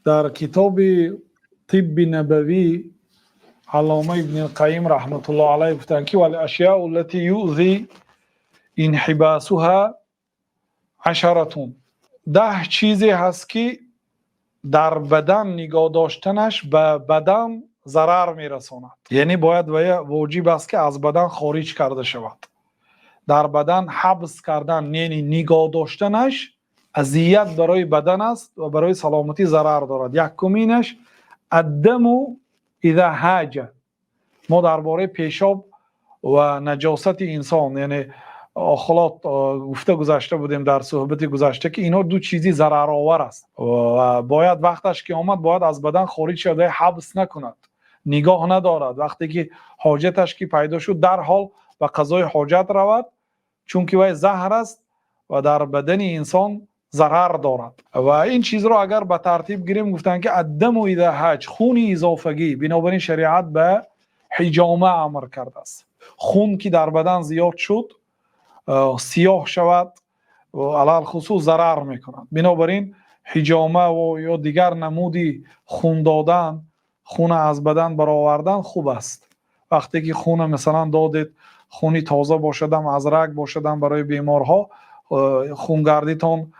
Дар китоби Тибби Набавӣ Аллома Ибни Қайим раҳматуллоҳи алайҳ гуфтанд, ки والأشياء التي يؤذي انحباسها عشرة. 10 чизе ҳаст, ки дар бадан нигоҳ доштанаш ба бадан зарар мерасонад, яъне бояд ва воҷиб аст, ки аз бадан хориҷ карда шавад. Дар бадан ҳабс кардан, яъне нигоҳ доштанаш, азият барои бадан аст ва барои саломатӣ зарар дорад. Якуминаш الدم إذا هاج. Мо дар бораи пешоб ва наҷосати инсон, яъне охлот, гуфта гузашта будем дар суҳбати гузашта, ки инҳо ду чизи зараровар аст ва бояд вақташ ки омад, бояд аз бадан хориҷ шавад, ҳабс накунад, нигоҳ надорад. Вақте ки ҳоҷаташ ки пайдо шуд, дарҳол ба қазои ҳоҷат равад, чунки вай заҳр аст ва дар бадани инсон зарар дорад. Ва ин чизро агар ба тартиб гирем, гуфтанд, ки الدم إذا هاج, хуни изофагӣ. Бинобар ин шариат ба ҳиҷома амр кардааст. Хун ки дар бадан зиёд шуд, сиёҳ шавад, алалхусус зарар мекунад. Бинобар ин ҳиҷома ё дигар намуди хун додан, хуна аз бадан баровардан хуб аст. Вақте ки хуна, масалан, додед, хуни тоза бошадам, аз раг бошадам, барои беморҳо хунгардитон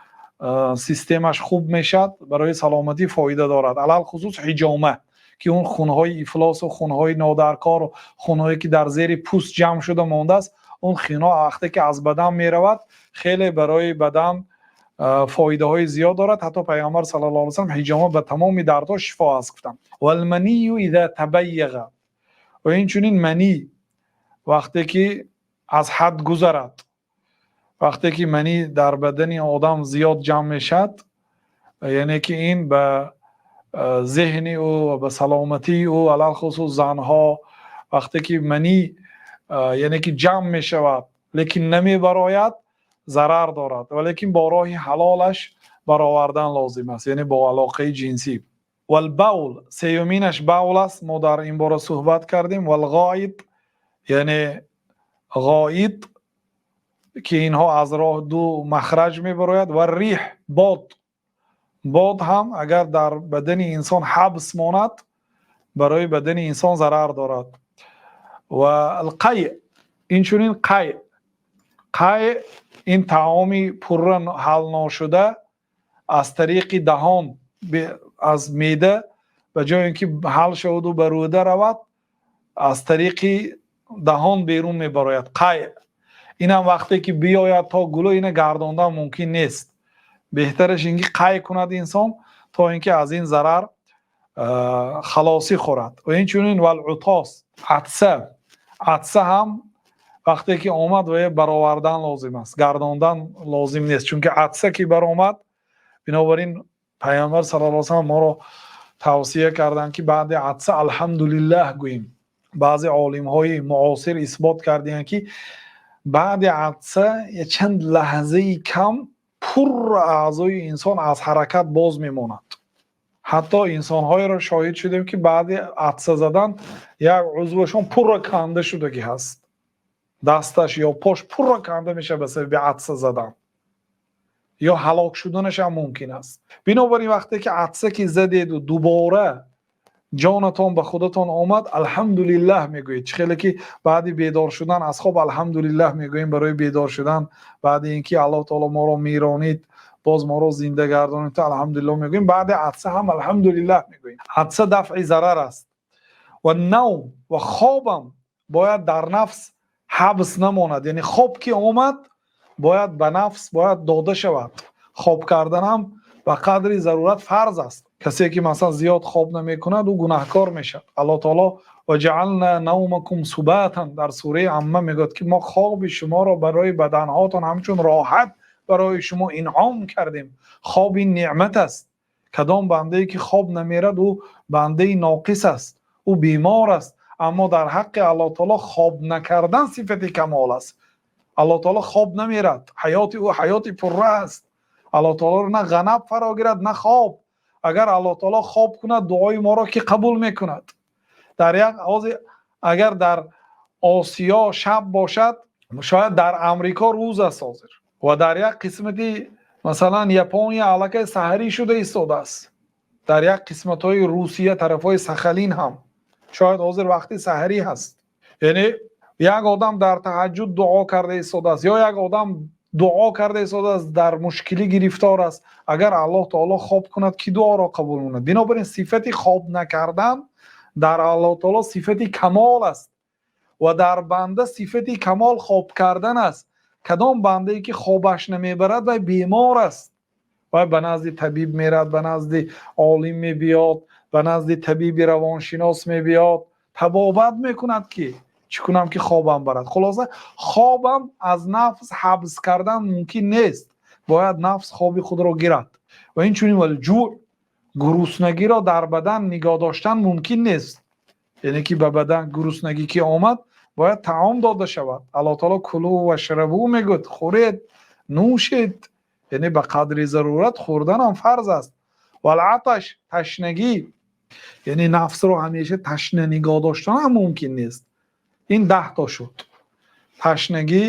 системаш хуб мешавад, барои саломатӣ фоида дорад. Алалхусус ҳиҷома, ки он хунҳои ифлосу хунҳои нодаркору хунҳое ки дар зери пӯст ҷамъ шуда мондааст, он хунҳо вақте ки аз бадан меравад, хеле барои бадан фоидаҳои зиёд дорад. Ҳатто Пайғамбар саллаллоҳу алайҳи васаллам ҳиҷома ба тамоми дардҳо шифо аст гуфтанд. والمني إذا تبيغ. Ва инчунин манӣ вақте ки аз ҳад гузарад. Вақте ки манӣ дар бадани одам зиёд ҷамъ мешавад, яъне ки ин ба зеҳни ӯ ва ба саломатии ӯ, алалхусус занҳо, вақте ки манӣ, яъне ки ҷамъ мешавад, лекин намебарояд, зарар дорад. Валекин бо роҳи ҳалолаш баровардан лозим аст, яъне бо алоқаи ҷинсӣ. والبول, сеюминаш бавл аст, мо дар ин бора суҳбат кардем. والغائط, яъне ғоит, ки инҳо аз роҳ ду махраҷ мебарояд. والريح, бод. Бод ҳам агар дар бадани инсон ҳабс монад, барои бадани инсон зарар дорад. والقيء, инчунин қай. Қай ин таоми пурра ҳал ношуда аз тариқи даҳон, аз меъда, ба ҷои ин ки ҳал шаваду ба рӯда равад, аз тариқи даҳон берун мебарояд, қай. Инам вақте ки биёяд то гулӯ, ина гардондан мумкин нест. Беҳтараш ин ки қай кунад инсон, то ин ки аз ин зарар халосӣ хӯрад. Ва инчунин والعطاس, атса. Атса ҳам вақте ки омад, ва баровардан лозим аст, гардондан лозим нест, чунки атса ки баромад. Бинобар ин Пайғамбар саллаллоҳу алайҳи васаллам моро тавсия карданд, ки баъди атса алҳамдулиллаҳ гӯем. Баъзе олимҳои муосир исбот кардиянд, ки баъди атса чанд лаҳзаи кам пурра аъзои инсон аз ҳаракат боз мемонад. Ҳатто инсонҳоеро шоҳид шудем, ки баъди атса задан як узвашон пурра канда шудагӣ ҳаст, дасташ ё пош пурра канда мешавад ба сабаби атса задан, ё ҳалок шуданаш ҳам мумкин аст. Бинобар ин вақте ки атса ки задеду дубора ҷонатон ба худатон омад, алҳамдулиллаҳ мегӯед. Чӣ хеле ки баъди бедор шудан аз хоб алҳамдулиллаҳ мегӯем барои бедор шудан, баъди ин ки Аллоҳ таоло моро меронид, боз моро зинда гардонид, алҳамдулиллаҳ мегӯем, баъди атса ҳам алҳамдулиллаҳ мегӯем. Атса дафъи зарар аст. والنوم, ва хобам бояд дар нафс ҳабс намонад, яъне хоб ки омад, бояд ба нафс бояд дода шавад. Хоб карданам ба қадри зарурат фарз аст. Касе ки, масалан, зиёд хоб намекунад, ӯ гунаҳкор мешавад. Аллоҳ таоло وجعلنا نومكم سباتا дар сураи Амма мегӯяд, ки мо хоби шуморо барои баданҳотон ҳамчун роҳат барои шумо инъом кардем. Хоб ин неъмат аст. Кадом бандае ки хоб намерад, ӯ бандаи ноқис аст, ӯ бемор аст. Аммо дар ҳаққи Аллоҳ таоло хоб накардан сифати камол аст. Аллоҳ таоло хоб намерад, ҳаёти ӯ ҳаёти пурра аст. Аллоҳ таолоро на ғанаб фаро гирад, на хоб. Агар Аллоҳ таоло хоб кунад, дуои моро ки қабул мекунад? Дар як ҳозир агар дар Осиё шаб бошад, шояд дар Амрико рӯз аст ҳозир, ва дар як қисмати, масалан, Япония аллакай саҳарӣ шуда истодааст. Дар як қисматҳои Русия, тарафҳои Сахалин ҳам шояд ҳозир вақти саҳарӣ ҳаст. Яъне як одам дар таҳаҷҷуд дуо карда истодааст ё як одам дуо карда истодааст, дар мушкилӣ гирифтор аст, агар Аллоҳ таоло хоб кунад, ки дуоро қабул кунад? Бинобар ин сифати хоб накардан дар Аллоҳ таоло сифати камол аст ва дар банда сифати камол хоб кардан аст. Кадом бандае ки хобаш намебарад, вай бемор аст. Вай ба назди табиб меравад, ба назди олим мебиёд, ба назди табиби равоншинос мебиёд, табобат мекунад, ки чӣ кунам, ки хобам барад. Хулоса, хобам аз нафс ҳабс кардан мумкин нест, бояд нафс хоби худро гирад. Ва инчунин والجوع, гуруснагиро дар бадан нигоҳ доштан мумкин нест. Яъне ки ба бадан гуруснагӣ ки омад, бояд таом дода шавад. Аллоҳ таоло كلوا واشربوا мегӯяд, хӯред, нӯшед, яъне ба қадри зарурат хӯрданам фарз аст. والعطش, ташнагӣ, яъне нафсро ҳамеша ташна нигоҳ доштан ҳам мумкин нест. Ин 10 то шуд: ташнагӣ,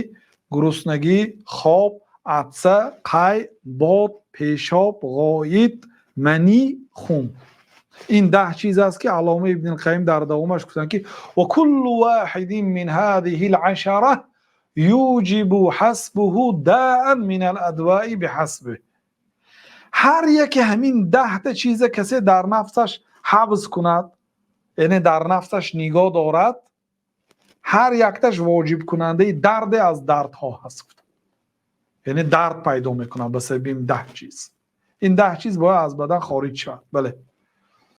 гуруснагӣ, хоб, атса, қай, бод, пешоб, ғоит, манӣ, хун. Ин 10 чиз аст, ки Аллома Ибни Қайим дар давомаш гуфтанд, ки وكل واحد من هذه العشرة يوجب حبسه داء من الأدواء بحسبه. Ҳар яке ҳамин 10 та чиза касе дар нафсаш ҳабс кунад, яъне дар нафсаш нигоҳ дорад, ҳар якташ воҷибкунандаи дарде аз дардҳо ҳаст, яъне дард пайдо мекунад ба сабаби ин 10 чиз. Ин 10 чиз бояд аз бадан хориҷ шавад. Бале.